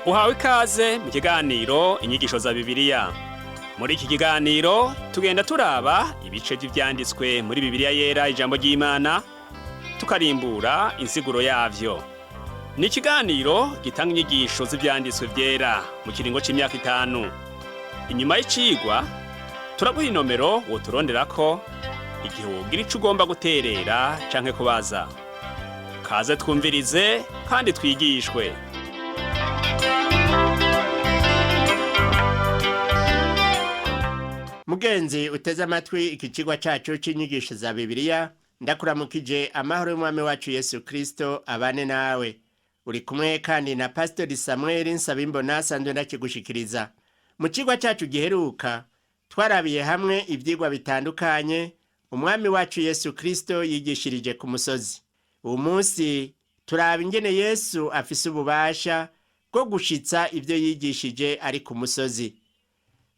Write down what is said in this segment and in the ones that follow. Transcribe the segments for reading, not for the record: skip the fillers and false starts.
Uhawe ikaze mu kiganiro Inyigisho za Bibiliya. Muri iki kiganiro tugenda turaba ibice vy'ivyanditswe muri Bibiliya Yera, ijambo ry'Imana, tukarimbura insiguro yavyo. Ni ikiganiro gitanga inyigisho z'ivyanditswe vyera mu kiringo c'imyaka 5. Inyuma y'icigwa turaguha inomero woturonderako igihe wogira ico ugomba guterera canke kubaza. Kaze twumvirize kandi twigishwe. Mugenzi uteze amatwi iki cigwa cacu c'inyigisho za Bibiliya, ndakuramukije amahoro y'Umwami wacu Yesu Kristo abane nawe. Uri kumwe kandi na Pastori Samuel Nsabimbona asanzwe ndakigushikiriza. Mu cigwa cacu giheruka twarabiye hamwe ivyigwa bitandukanye Umwami wacu Yesu Kristo yigishirije ku musozi. Uwu munsi turaba ingene Yesu afise ububasha bwo gushitsa ivyo yigishije ari ku musozi.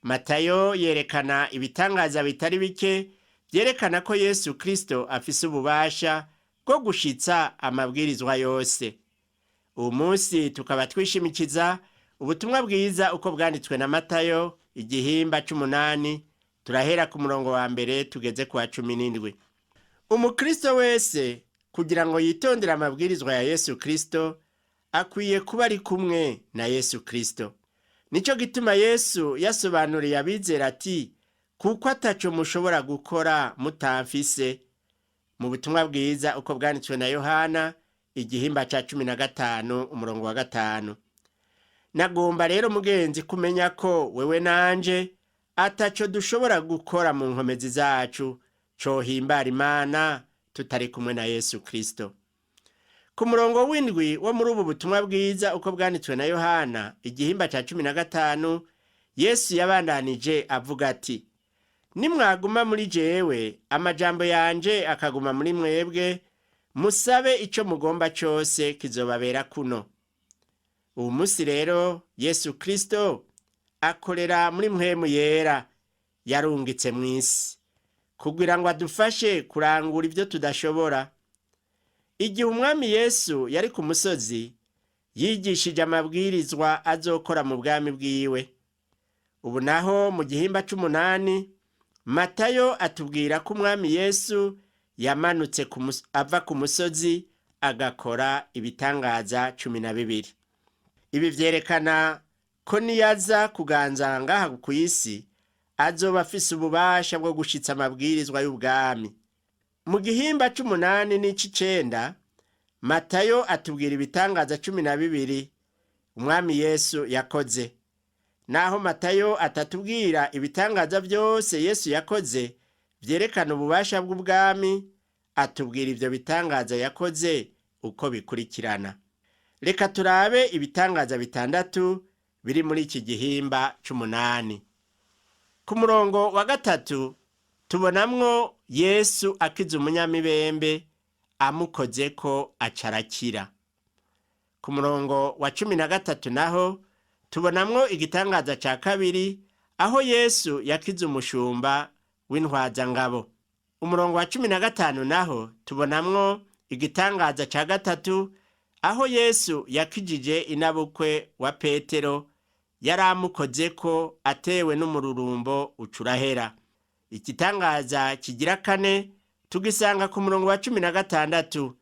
Matayo yerekana ibitangaza bitari bike vyerekana ko Yesu Kristo afise ububasha bwo gushitsa amabwirizwa yose. Uwu munsi tukaba twishimikiza ubutumwa bwiza uko bwanditswe na Matayo igihimba c'umunani, turahera ku murongo wa mbere tugeze ku wa 17. Umukristo wese kugira ngo yitondere amabwirizwa ya Yesu Kristo akwiye kuba ari kumwe na Yesu Kristo. Nico gituma Yesu yasobanuriye abizera ati: "Kuko ataco mushobora gukora mutamfise." Mu butumwa bwiza uko bwanditswe na Yohana igihimba ca 15 umurongo wa 5. Nagomba rero mugenzi kumenya ko wewe nanje ataco dushobora gukora mu nkomezi zacu cohimbara Imana tutari kumwe na Yesu Kristo. Ku murongo w'indwi wo muri ubu butumwa bwiza uko bwanditswe na Yohana igihimba ca 15, Yesu yabandanije avuga ati: "Nimwaguma muri jewe, amajambo yanje akaguma muri mwebwe, musabe ico mugomba cose kizobabera kuno." Uwu musi rero Yesu Kristo akorera muri mpwemu yera yarungitse mw'isi kugira ngo adufashe kurangura ivyo tudashobora. Igihe Umwami Yesu yari ku musozi, yigishije amabwirizwa azokora mu bwami bwiwe. Ubu naho mu gihimba c'umunani, Matayo atubwira ko Umwami Yesu yamanutse ava ku musozi agakora ibitangaza 12. Ibi vyerekana ko niyaza kuganza ngaha kw'isi azoba afise ububasha bwo gushitsa amabwirizwa y'ubwami. Mu gihimba c'umunani n'ic'icenda, Matayo atubwira ibitangaza 12 Umwami Yesu yakoze. Naho Matayo atatubwira ibitangaza vyose Yesu yakoze vyerekana ububasha bw'ubwami, atubwira ivyo bitangaza yakoze uko bikurikirana. Reka turabe ibitangaza bitandatu biri muri iki gihimba c'umunani. Ku murongo wa 3 tubonamwo Yesu akiza umunyamibembe amukozeko acarakira. Ku murongo wa 13 naho tubonamwo igitangaza ca kabiri aho Yesu yakiza umushumba w'intwazangabo. Umurongo wa 15 naho tubonamwo igitangaza ca gatatu aho Yesu yakijije inabukwe wa Petero yari amukozeko atewe n'umururumbo ucurahera. Igitangaza kigira kane tugisanga ku murongo wa 16,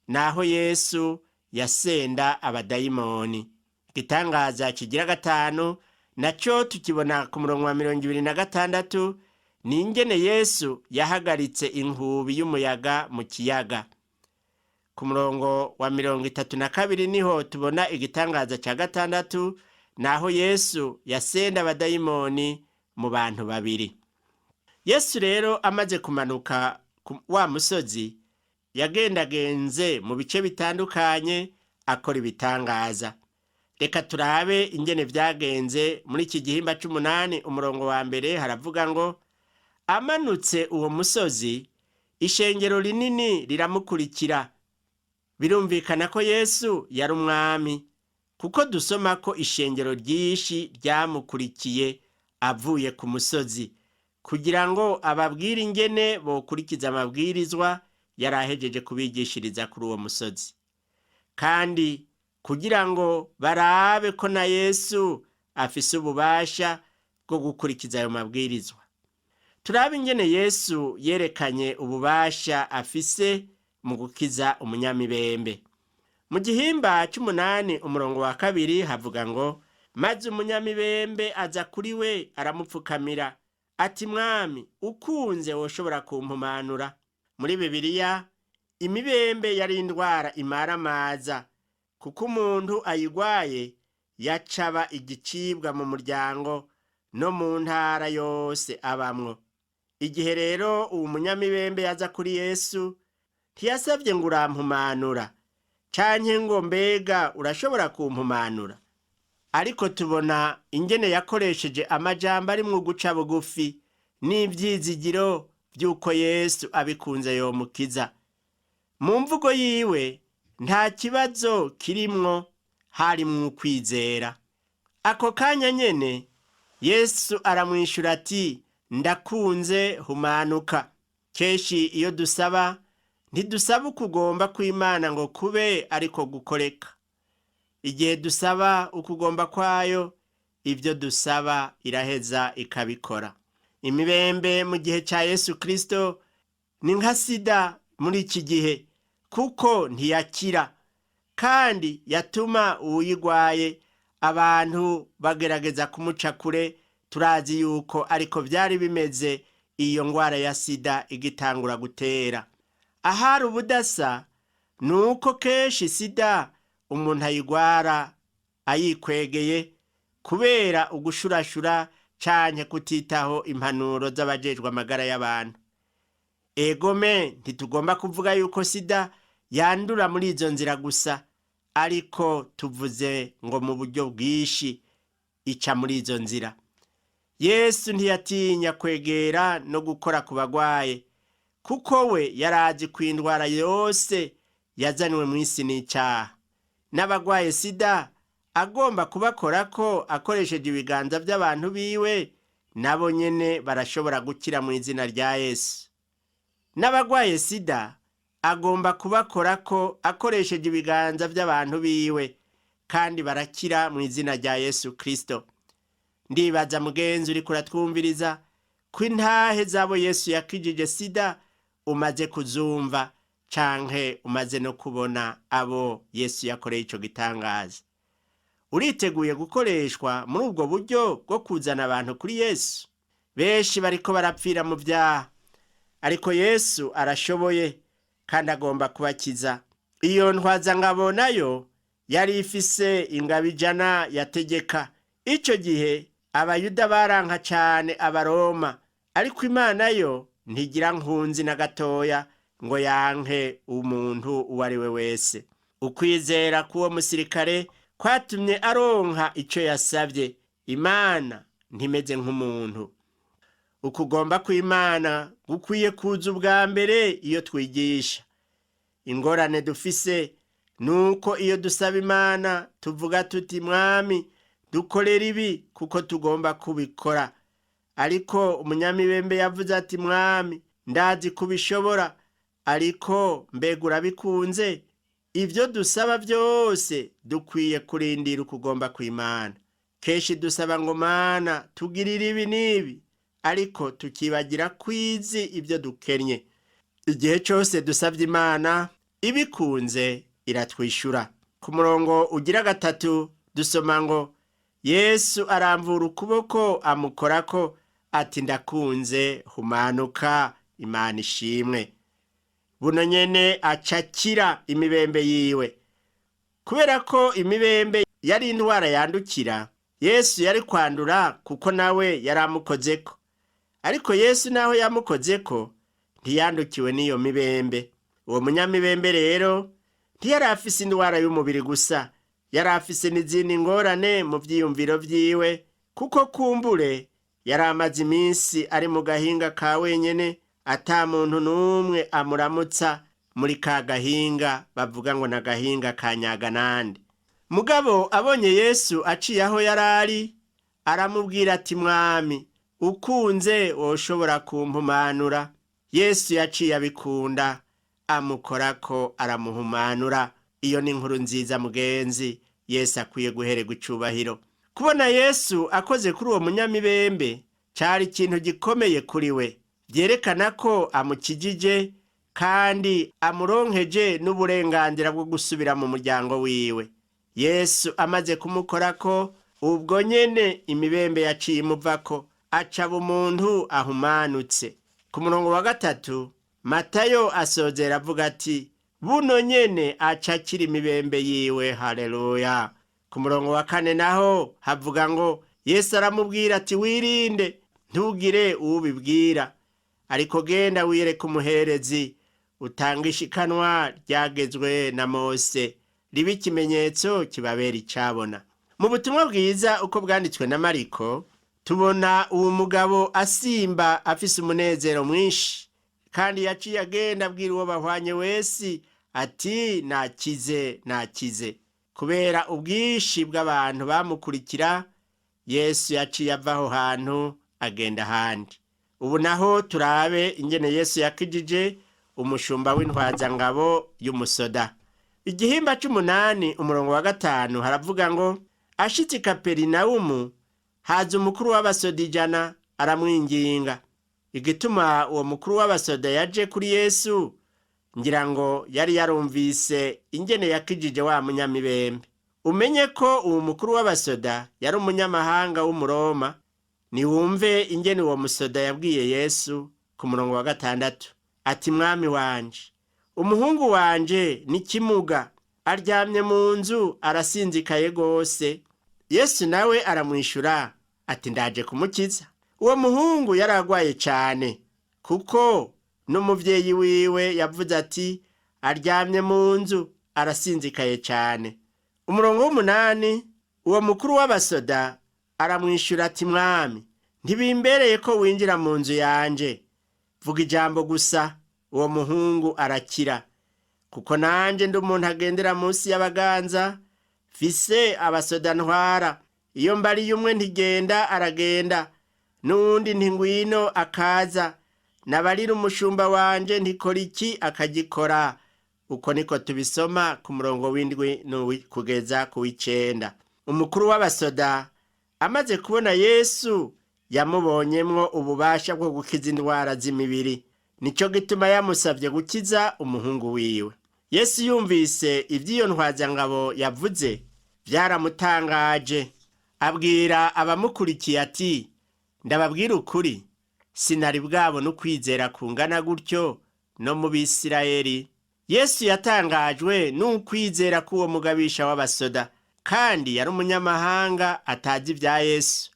naho Yesu yasenda abadayimoni. Igitangaza kigira gatanu naco tukibona ku murongo wa 26, ni ingene Yesu yahagaritse inkubi y'umuyaga mu kiyaga. Ku murongo wa 32 niho tubona igitangaza ca gatandatu, naho Yesu yasenda abadayimoni mu bantu babiri. Yesu rero amaze kumanuka wa musozi, yagendagenze mu bice bitandukanye akora ibitangaza. Reka turabe ingene vyagenze muri iki gihimba c'umunani umurongo wa mbere haravuga ngo: "Amanutse uwo musozi, ishengero rinini riramukurikira." Birumvikana ko Yesu yari umwami, kuko dusoma ko ishengero ryinshi ryamukurikiye avuye ku musozi kugira ngo ababwire ingene bokurikiza amabwirizwa yari ahejeje kubigishiriza kuri uwo musozi. Kandi Kugira ngo barabe ko na Yesu afise ububasha bwo gukurikiza ayo mabwirizwa. Turabe ingene Yesu yerekanye ububasha afise mu gukiza umunyamibembe. Mu gihimba c'umunani umurongo wa 2 havuga ngo: maze umunyamibembe aza kuri we aramupfukamira ati: Mwami, ukunze woshobora kumpumanura. Muri Bibiliya imibembe yari indwara imaramaza, kuko umuntu ayigwaye yacaba igicibwa mu muryango no mu ntara yose abamwo. Igihe rero uwo munyamibembe yaza kuri Yesu, ntiyasavye ngo urampumanura canke ngo mbega urashobora kumpumanura, ariko tubona ingene yakoresheje amajambo arimwo guca bugufi n'ivyizigiro vy'uko Yesu abikunze yomukiza. Mu mvugo yiwe nta kibazo kirimwo, harimwo ukwizera. Ako kanya nyene Yesu aramwishura ati: ndakunze, humanuka. Kenshi iyo dusaba ntidusaba ukugomba kw'Imana ngo kube ariko gukoreka. Igihe dusaba ukugomba kwayo, ivyo dusaba iraheza ikabikora. Imibembe mu gihe ca Yesu Kristo ni nka sida muri iki gihe, kuko ntiyakira kandi yatuma uwuyigwaye abantu bagerageza kumuca kure. Turazi yuko ariko vyari bimeze iyo ngwara ya sida igitangura gutera. Ahari ubudasa ni uko kenshi sida umuntu ayigwara ayikwegeye kubera ugushurashura canke kutitaho impanuro z'abajejwe amagara y'abantu. Egome ntitugomba kuvuga yuko sida yandura muri izo nzira gusa, ariko tuvuze ngo mu buryo bwinshi ica muri izo nzira. Yesu ntiyatinya kwegera no gukora ku bagwaye, kuko we yarazi ko indwara yose yazanywe mw'isi n'icaha. N'abagwaye sida agomba kubakorako akoresheje ibiganza by'abantu biwe, nabo nyene barashobora gukira mu izina rya Yesu. N'abagwaye sida agomba kubakorako akoresheje ibiganza by'abantu biwe, kandi barakira mu izina rya Yesu Kristo. Ndibaza mugenzi uriko uratwumviriza ko intahe z'abo Yesu yakijije sida umaze kuzumva, canke umaze no kubona abo Yesu yakoreye ico gitangaza. Uriteguye gukoreshwa muri ubwo buryo bwo kuzana abantu kuri Yesu? Benshi bariko barapfira mu vyaha, ariko Yesu arashoboye kandi agomba kubakiza. Iyo ntwazangabo nayo yari ifise ingabo 100 yategeka. Ico gihe Abayuda baranka cane Abaroma, ariko Imana yo ntigira nkunzi na gatoya ngo yanke umuntu uwo ari we wese. Ukwizera k'uwo musirikare kwatumye aronka ico yasavye. Imana ntimeze nk'umuntu. Ukugomba kw'Imana gukwiye kuza ubwa mbere iyo twigisha. Ingorane dufise nuko iyo dusaba Imana tuvuga tuti: Mwami, dukorera ibi kuko tugomba kubikora. Ariko umunyamibembe yavuze ati: Mwami, ndazi kubishobora, ariko mbega urabikunze? Ivyo dusaba vyose dukwiye kurindira ukugomba kw'Imana. Kenshi dusaba ngo: Mana, tugirire ibi n'ibi, ariko tukibagira kwizi ibyo dukennye. Igihe cose dusavye Imana ibikunze iratwishura. Ku murongo ugira 3 dusoma ngo: Yesu aramvura ukuboko amukorako ati: ndakunze, humanuka. Imana ishimwe. Buno nyene acakira imibembe yiwe. Kubera ko imibembe yari indwara yandukira, Yesu yari kwandura kuko nawe yari amukozeko. Ariko Yesu naho yamukozeko ntiyandukiwe n'iyo mibembe. Uwo munyamibembe rero ntiyari afise indwara y'umubiri gusa, yari afise n'izindi ngorane mu vyiyumviro vyiwe, kuko kumbure yari amaze iminsi ari mu gahinga ka wenyene, ata muntu n'umwe amuramutsa muri ka gahinga bavuga ngo n'agahinga ka nyaganande. Mugabo abonye Yesu aciye aho yari ari, aramubwira ati: Mwami, ukunze woshobora kumpumanura. Yesu yaciye abikunda, amukorako aramuhumanura. Iyo ni inkuru nziza mugenzi. Yesu akwiye guhererwa icubahiro. Kubona Yesu akoze kuri uwo munyamibembe cari ikintu gikomeye kuri we, vyerekana ko amukijije kandi amuronkeje n'uburenganzira bwo gusubira mu muryango wiwe. Yesu amaze kumukorako, ubwo nyene imibembe yaciye imuvako, acaba umuntu ahumanutse. Ku murongo wa 3 Matayo asozera avuga ati: buno nyene aca akira imibembe yiwe. Haleluya! Ku murongo wa 4 naho havuga ngo: Yesu aramubwira ati: wirinde, ntugire uwubibwira, ariko genda wiyereke umuherezi, utange ishikanwa ryagezwe na Mose, ribe ikimenyetso kibabera icabona. Mu butumwa bwiza uko bwanditswe na Mariko, tubona uwo mugabo asimba afise umunezero mwinshi, kandi yaciye agenda abwira uwo bahwanye wese ati: nakize, nakize. Kubera ubwinshi bw'abantu bamukurikira, Yesu yaciye ava aho hantu agenda ahandi. Ubu naho turabe ingene Yesu yakijije umushumba w'intwazangabo y'umusoda. Igihimba c'umunani umurongo wa 5 haravuga ngo: ashitse i Kaperinawumu, haza umukuru w'abasoda 100 aramwinginga. Igituma uwo mukuru w'abasoda yaje kuri Yesu, ngira ngo yari yarumvise ingene yakijije wa munyamibembe. Umenye ko uwo mukuru w'abasoda yari umunyamahanga w'Umuroma. Niwumve ingene uwo musoda yabwiye Yesu ku murongo wa 6 ati: mwami wanje, umuhungu wanje ni kimuga, aryamye mu nzu arasinzikaye gose. Yesu nawe aramwishura ati: ndaje kumukiza. Uwo muhungu yari agwaye cane, kuko n'umuvyeyi wiwe yavuze ati: aryamye mu nzu arasinzikaye cane. Umurongo w'8, uwo mukuru w'abasoda aramwishura ati: mwami, ntibimbereye ko winjira mu nzu yanje, vuga ijambo gusa, uwo muhungu arakira. Kuko nanje ndi umuntu agendera munsi y'abaganza, mfise abasoda ntwara. Iyo mbariye umwe ntigenda aragenda, n'uwundi ntingwino akaza, nabarira umushumba wanje ntikora iki akagikora. Uko niko tubisoma ku murongo w'7 kugeza ku w'9. Umukuru w'abasoda amaze kubona Yesu, yamubonyemwo ububasha bwo gukiza indwara z'imibiri. Nico gituma yamusavye gukiza umuhungu wiwe. Yesu yumvise ivy'iyo ntwazangabo yavuze, vyaramutangaje. Abwira abamukurikiye ati: ndababwira ukuri, sinari bwabona ukwizera kungana gutyo no mu Bisirayeli. Yesu yatangajwe n'ukwizera k'uwo mugabisha w'abasoda, kandi yari umunyamahanga atazi ibya Yesu.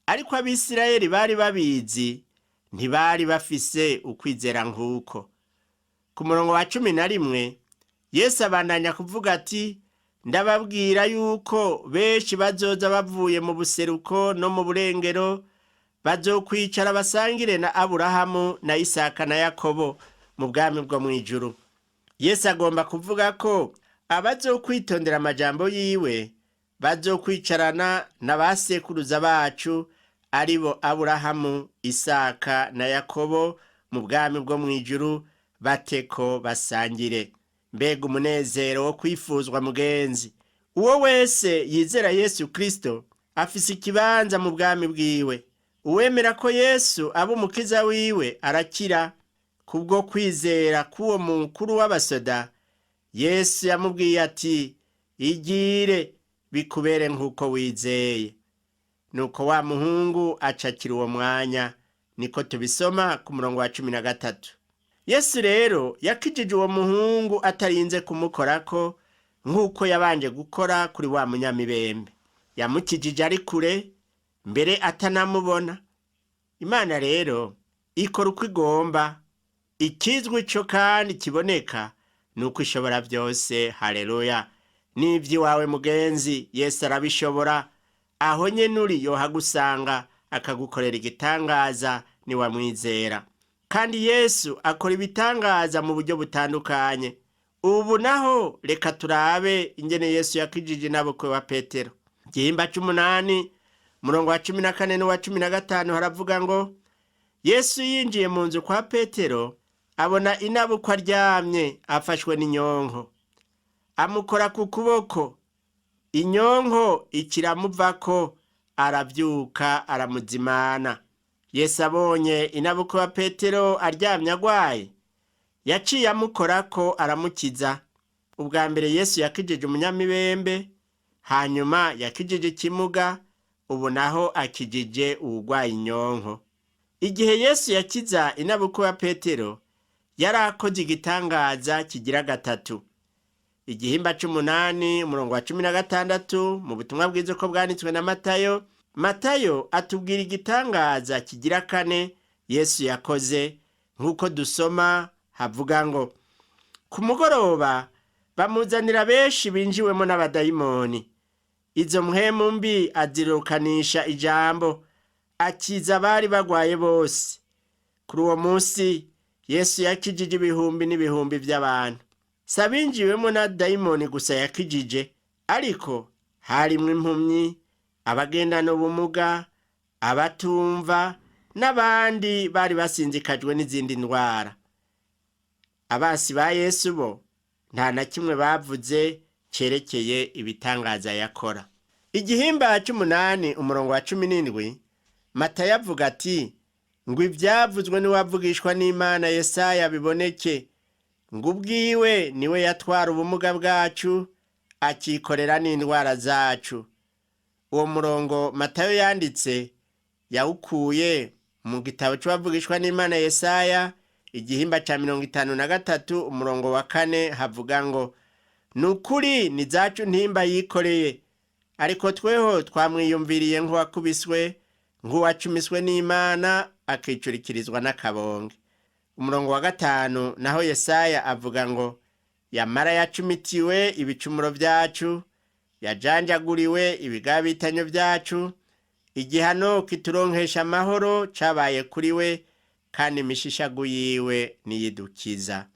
Ariko Abisirayeli bari babizi, ntibari bafise ukwizera nk'uko. Ku murongo wa 11 Yesu abandanya kuvuga ati: ndababwira yuko benshi bazoza bavuye mu buseruko no mu burengero, bazokwicara basangire na Aburahamu na Isaka na Yakobo mu bwami bwo mw'ijuru. Yesu agomba kuvuga ko abazokwitondera amajambo yiwe bazokwicarana na ba sekuruza bacu, aribo Aburahamu, Isaka na Yakobo mu bwami bwo mw'ijuru, bateko basangire. Mbega umunezero wo kwifuzwa mugenzi! Uwo wese yizera Yesu Kristo afise ikibanza mu bwami bwiwe. Uwemera ko Yesu aba umukiza wiwe arakira. Kubwo kwizera k'uwo mukuru w'abasoda, Yesu yamubwiye ati: igire bikubere nk'uko wizeye. Nuko wa muhungu acakira uwo mwanya. Niko tubisoma ku murongo wa 13. Yesu rero yakijije uwo muhungu atarinze kumukorako, nk'uko yabanje gukora kuri wa munyamibembe. Yamukijije ari kure, mbere atanamubona. Imana rero ikora uko igomba. Ikizwi co kandi kiboneka nuko ishobora byose. Haleluya! N'ivy'iwawe mugenzi, Yesu arabishobora. Aho nyene uri yohagusanga akagukorera igitangaza niwamwizera. Kandi Yesu akora ibitangaza mu buryo butandukanye. Ubu naho reka turabe ingene Yesu yakijije n'abukwe wa Petero. Igihimba c'umunani murongo wa 14 n'uwa 15 haravuga ngo: Yesu yinjiye mu nzu kwa Petero, abona inabukwe aryamye afashwe n'inyonko. Amukora ku kuboko, inyonko ikiramuvako, aravyuka aramuzimana. Yesu abonye inabuko wa Petero aryamye agwaye, yaciye amukorako aramukiza. Ubwa mbere Yesu yakijije umunyamibembe, hanyuma yakijije ikimuga, ubu naho akijije uwugwaye inyonko. Igihe Yesu yakiza inabuko ya Petero, yari akoze igitangaza kigira gatatu. Igihimba c'umunani umurongo wa 16 mu butumwa bwiza uko bwanditswe na Matayo. Matayo atubwira igitangaza kigira kane Yesu yakoze, nk'uko dusoma havuga ngo: ku mugoroba bamuzanira benshi binjiwemo n'abadayimoni. Izo mpwemu mbi azirukanisha ijambo, akiza abari bagwaye bose. Kuri uwo munsi Yesu yakijije ibihumbi n'ibihumbi by'abantu. Si abinjiwemo na dayimoni gusa yakijije, ariko harimwo impumyi, abagendana ubumuga, abatumva n'abandi bari basinzikajwe n'izindi ndwara. Abasi ba Yesu bo nta na kimwe bavuze cerekeye ibitangaza yakora. Igihimba c'umunani umurongo wa 17, Matayo avuga ati: ngo ivyavuzwe n'uwavugishwa n'Imana Yesaya biboneke, ngo ubwiwe niwe yatwara ubumuga bwacu, akikorera n'indwara zacu. Uwo murongo Matayo yanditse yawukuye mu gitabo c'uwavugishwa n'Imana Yesaya, igihimba ca 53 umurongo wa 4, havuga ngo: ni ukuri ni zacu ntimba yikoreye, ariko tweho twamwiyumviriye nk'uwakubiswe, nk'uwacumiswe n'Imana, akicurikirizwa n'akabonge. Umurongo wa 5 naho Yesaya avuga ngo: yamara yacumitiwe ibicumuro vyacu, yajanjaguriwe ibigabitanyo vyacu, igihano kituronkesha amahoro cabaye kuri we, kandi imishishagu yiwe niyidukiza.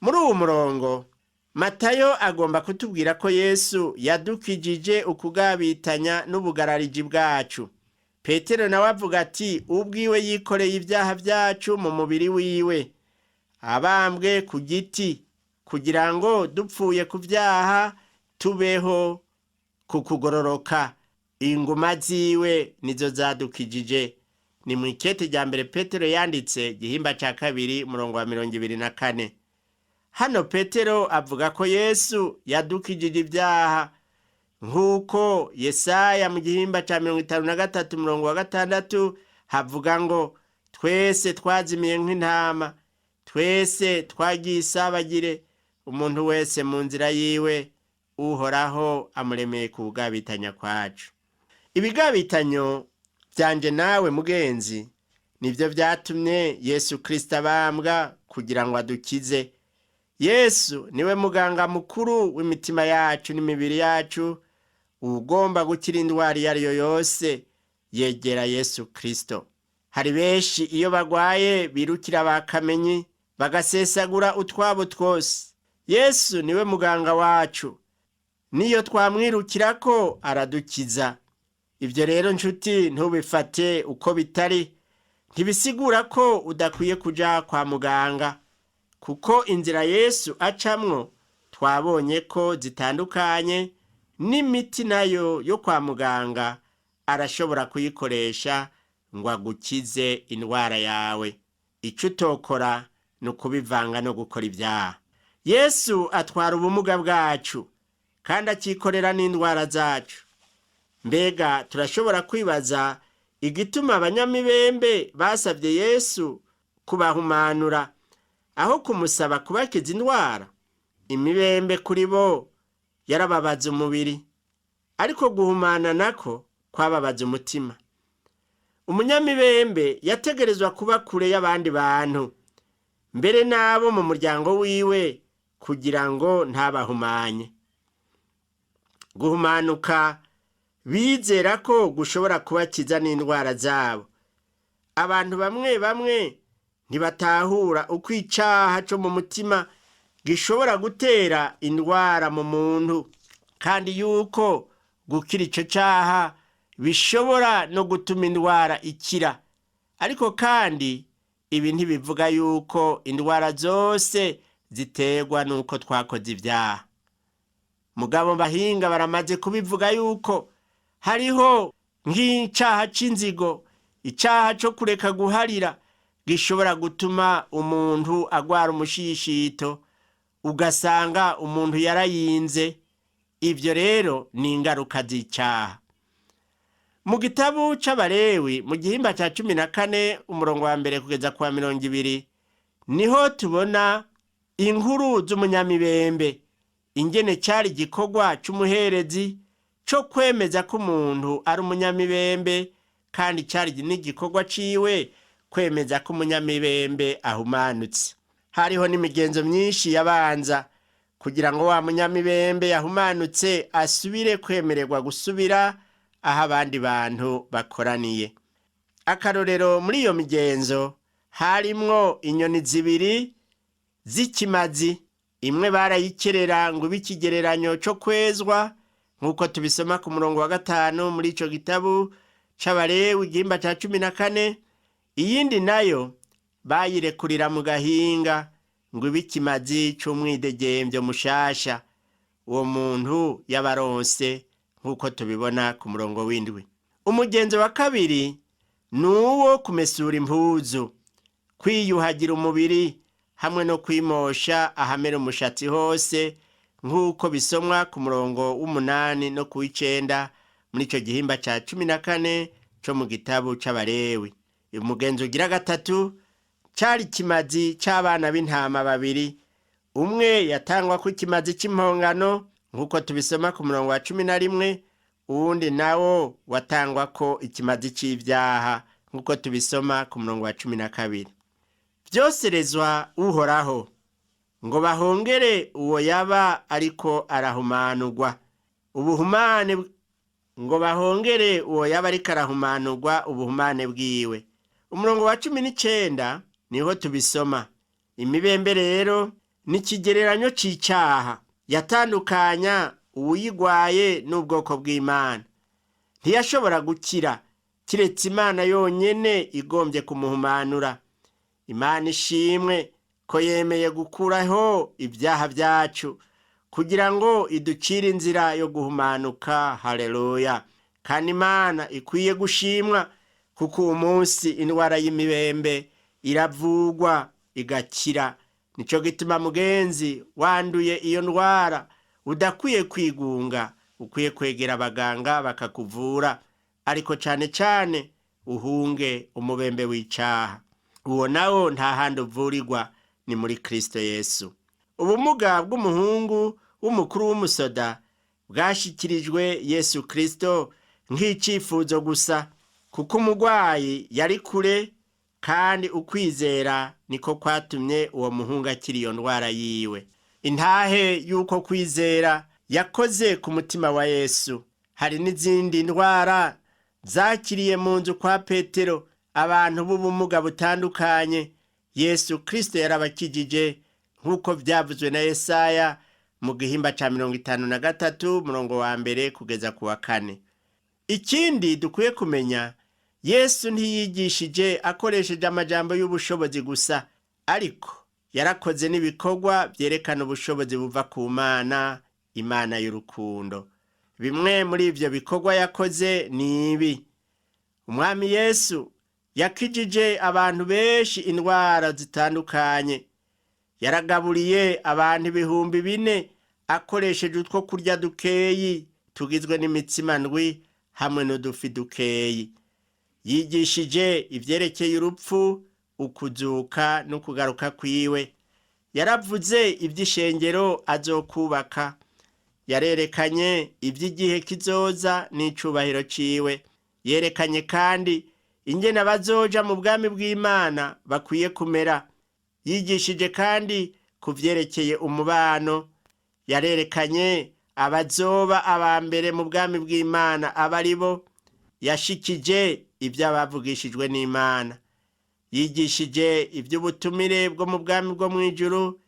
Muri uwo murongo Matayo agomba kutubwira ko Yesu yadukijije ukugabitanya n'ubugarariji bwacu. Petero nawe avuga ati: ubwiwe yikoreye ibyaha byacu mu mubiri wiwe, abambwe ku giti, kugira ngo dupfuye ku byaha tubeho ku kugororoka. Inguma ziwe nizo zadukijije. Ni mu ikete rya mbere Petero yanditse, igihimba ca 2 umurongo wa 24. Hano Petero avuga ko Yesu yadukijije ibyaha, nk'uko Yesaya mu gihimba ca 53 umurongo wa 6 havuga ngo: twese twazimiye nk'intama, twese twagiye isabagire, umuntu wese mu nzira yiwe, Uhoraho amuremeye ku bugabitanya kwacu. Ibigabitanyo vyanje nawe mugenzi nivyo vyatumye Yesu Kristo abambwa kugira ngo adukize. Yesu niwe muganga mukuru w'imitima yacu n'imibiri yacu. Ugomba gukira indwara iyo ari yo yose yegera Yesu Kristo. Hari benshi iyo bagwaye birukira bakamenyi, bagasesagura utwabo twose. Yesu niwe muganga wacu, niyo twamwirukirako aradukiza. Ibyo rero nshuti, ntubifate uko bitari. Ntibisigura ko udakwiye kuja kwa muganga, kuko inzira Yesu acamwo twabonye ko zitandukanye n'imiti nayo yo kwa muganga arashobora kuyikoresha ngo agukize indwara yawe. Icyo utokora ni ukubivanga no gukora ibyaha. Yesu atwara ubumuga bwacu kandi akikorera n'indwara zacu. Mbega turashobora kwibaza igituma abanyamibembe basabye Yesu Kubahumanura aho kumusaba kubakiza indwara. Imibembe kuri bo yarababaza umubiri, ariko guhumana nako kwababaza umutima. Umunyamibembe yategerezwa kuba kure y'abandi bantu, mbere n'abo mu muryango wiwe, kugira ngo ntabahumanye. Guhumanuka bizera ko gushobora kubakiza n'indwara zabo. Abantu bamwe bamwe ntibatahura uko icaha co mu mutima gishobora gutera indwara mu muntu, kandi yuko gukira ico caha bishobora no gutuma indwara ikira. Ariko kandi ibi ntibivuga yuko indwara zose ziterwa n'uko twakoze ibyaha. Mugabo bahinga baramaze kubivuga yuko hariho nk'icaha c'inzigo, icaha co kureka guharira, gishobora gutuma umuntu agwara umushishito, ugasanga umuntu yarayinze. Ibyo rero ni ingaruka z'icaha. Mu gitabo c'Abarewi, mu gihimba ca 14, umurongo wa 1 kugeza ku wa 20, niho tubona inkuru z'umunyamibembe, ingene cari igikorwa c'umuherezi co kwemeza ko umuntu ari umunyamibembe, kandi cari n'igikorwa ciwe kwemeza ko umunyamibembe ahumanutse. Hariho n'imigenzo myinshi yabanza kugira ngo wa munyamibembe yahumanutse asubire kwemererwa gusubira aho abandi bantu bakoraniye. Akarorero, muri iyo migenzo harimwo inyoni zibiri z'ikimazi. Imwe barayikerera ngo ibe ikigereranyo co kwezwa, nk'uko tubisoma ku murongo wa 5 muri ico gitabo c'Abarewi, igihimba ca 14. Iyindi nayo bayirekurira mu gahinga ngo ibe ikimazi c'umwidegembyo mushasha uwo muntu yabaronse, nk'uko tubibona ku murongo w'7. Umugenzo wa kabiri ni uwo kumesura impuzu, kwiyuhagira umubiri hamwe no kwimosha ahamera umushatsi hose, nk'uko bisomwa ku murongo w'8 no ku w'9 muri ico gihimba ca 14 co mu gitabo c'Abarewi. Umugenzo ugira gatatu cari ikimazi c'abana b'intama babiri. Umwe yatangwa ko ikimazi c'impongano, nk'uko tubisoma ku murongo wa 11, uwundi nawo watangwa ko ikimazi c'ivyaha, nk'uko tubisoma ku murongo wa 12. Vyoserezwa Uhoraho ngo bahongere uwo yaba ariko arahumanurwa ubuhumane, ngo bahongere uwo yaba ariko arahumanurwa ubuhumane bwiwe. Umurongo wa 19 niho tubisoma. Imibembe rero ni ikigereranyo c'icaha, yatandukanya uwuyigwaye n'ubwoko bw'Imana. Ntiyashobora gukira kiretse Imana yonyene igombye kumuhumanura. Imana ishimwe ko yemeye gukuraho ibyaha byacu kugira ngo iducire inzira yo guhumanuka. Haleluya! Kandi Imana ikwiye gushimwa kuko uwo munsi indwara y'imibembe iravugwa igakira. Nico gituma, mugenzi wanduye iyo ndwara, udakwiye kwigunga, ukwiye kwegera abaganga bakakuvura, ariko cane cane uhunge umubembe w'icaha. Uwo nawo nta handi uvurirwa, ni muri Kristo Yesu. Ubumuga bw'umuhungu w'umukuru w'umusoda bwashikirijwe Yesu Kristo nk'icifuzo gusa, kuko umurwayi yari kure, kandi ukwizera niko kwatumye uwo muhungu akira iyo ndwara yiwe. Intahe y'uko kwizera yakoze ku mutima wa Yesu. Hari n'izindi ndwara zakiriye mu nzu kwa Petero. Abantu b'ubumuga butandukanye Yesu Kristo yarabakijije, nk'uko byavuzwe na Yesaya mu gihimba ca 53, umurongo wa 1 kugeza ku wa 4. Ikindi dukwiye kumenya, Yesu ntiyigishije akoresheje amajambo y'ubushobozi gusa, ariko yarakoze n'ibikorwa byerekana ubushobozi buva ku Mana, Imana y'urukundo. Bimwe muri ivyo bikorwa yakoze ni ibi: Umwami Yesu yakijije abantu benshi indwara zitandukanye. Yaragaburiye abantu 4000 akoresheje utwo kurya dukeyi tugizwe n'imitsima ndwi hamwe n'udufi dukeyi. Yigishije ivyerekeye urupfu. ukuzuka no kugaruka kwiwe. Yaravuze iby'ishengero azokubaka. Yarerekanye iby'igihe kizoza n'icubahiro ciwe. Yerekanye kandi ingene abazoja mu bwami bw'Imana bakwiye kumera. Yigishije kandi ku vyerekeye umubano. Yarerekanye abazoba aba mbere mu bwami bw'Imana aba ari bo. Yashikije ivy'abavugishijwe n'Imana. Yigishije ivy'ubutumire bwo mu bwami bwo mw'ijuru.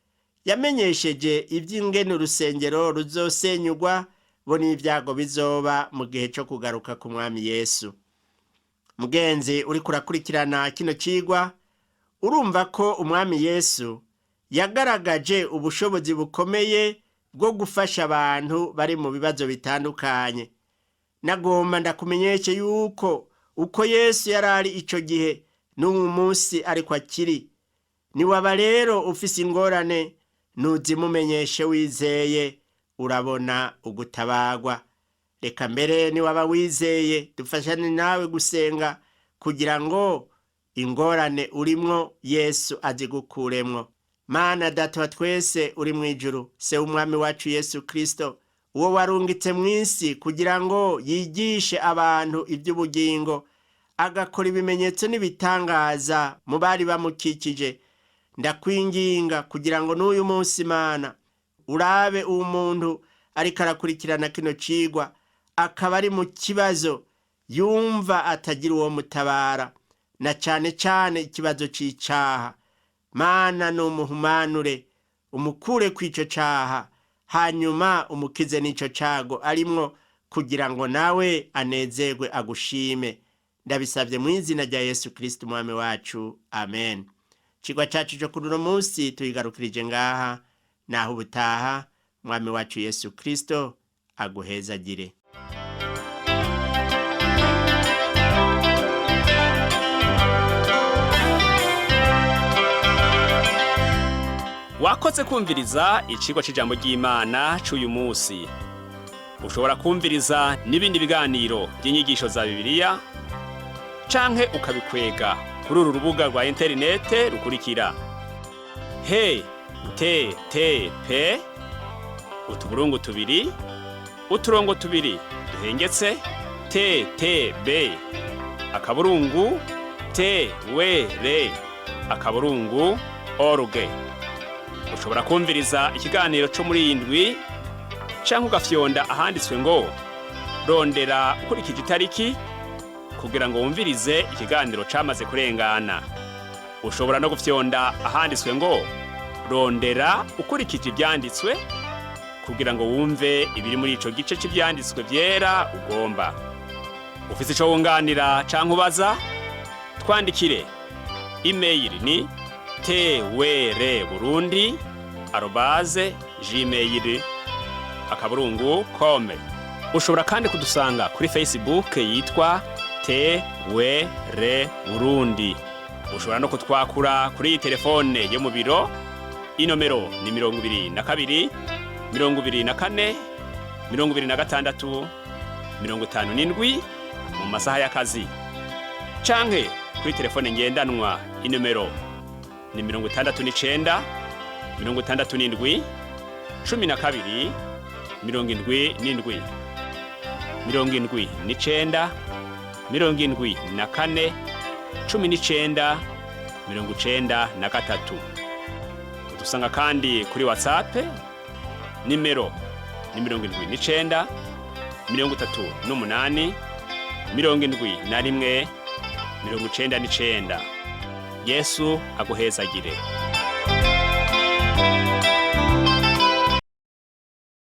Yamenyesheje ivy'ingene urusengero ruzosenyugwa bo n'ivyago bizoba mu gihe co kugaruka ku mwami Yesu. Mugenzi uriko urakurikirana kino cigwa, urumva ko umwami Yesu yagaragaje ubushobozi bukomeye bwo gufasha abantu bari mu bibazo bitandukanye. Nagomba ndakumenyeshe yuko uko Yesu yari ari ico gihe n'uwu munsi ariko akiri. Niwaba rero ufise ingorane, nuzimumenyeshe wizeye, urabona ugutabagwa. Reka mbere niwaba wizeye dufashane nawe gusenga kugira ngo ingorane urimwo Yesu azigukuremwo. Mana Data wa twese uri mw'ijuru, se w'umwami wacu Yesu Kristo, uwo warungitse mw'isi kugira ngo yigishe abantu ivy'ubugingo, agakora ibimenyetso n'ibitangaza mu bari bamukikije. Ndakwinginga kugira ngo n'uyu munsi Mana urabe uwo muntu ariko arakurikirana kino cigwa, akaba ari mu kibazo yumva atagira uwo mutabara, na cane cane ikibazo c'icaha. Mana, numuhumanure umukure kw'ico caha, hanyuma umukize n'ico cago arimwo, kugira ngo nawe anezerwe agushime. Ndabisabye mu izina rya Yesu Kristo umwami wacu, amen. Icigwa cacu co kuri uno munsi tuyigarukirije ngaha. Naho ubutaha, mwami wacu Yesu Kristo aguhezagire. Wakoze kumviriza icigwa c'ijambo ry'Imana c'uyu munsi. Ushobora kumviriza n'ibindi biganiro by'inyigisho za Bibiliya canke ukabikwega kuri uru rubuga rwa interinete rukurikira: he t t p utuburungu tubiri uturongo tubiri duhengetse t t b akaburungu t w r akaburungu org. Ushobora kumviriza ikiganiro cyo muri iyi ndwi canke ugafyonda ahanditswe ngo rondera ukurikije itariki kugira ngo wumvirize ikiganiro camaze kurengana. Ushobora no gufyonda ahanditswe ngo rondera ukurikije ivyanditswe kugira ngo wumve ibiri muri ico gice c'ivyanditswe vyera ugomba. Ufise ico wunganira canke ubaza, twandikire. Email ni twrburundi@gmail.com. Ushobora kandi kudusanga kuri Facebook yitwa TWR Burundi. Ushobora no kutwakura kuri iyi telefone yo mu biro. Inomero ni 22 24 26 57 mu masaha y'akazi, canke kuri telefone ngendanwa inomero ni 69 67 12 77 79 74 19 93. Udusanga kandi kuri WhatsApp, nimero ni 79 38 71 99. Yesu aguhezagire.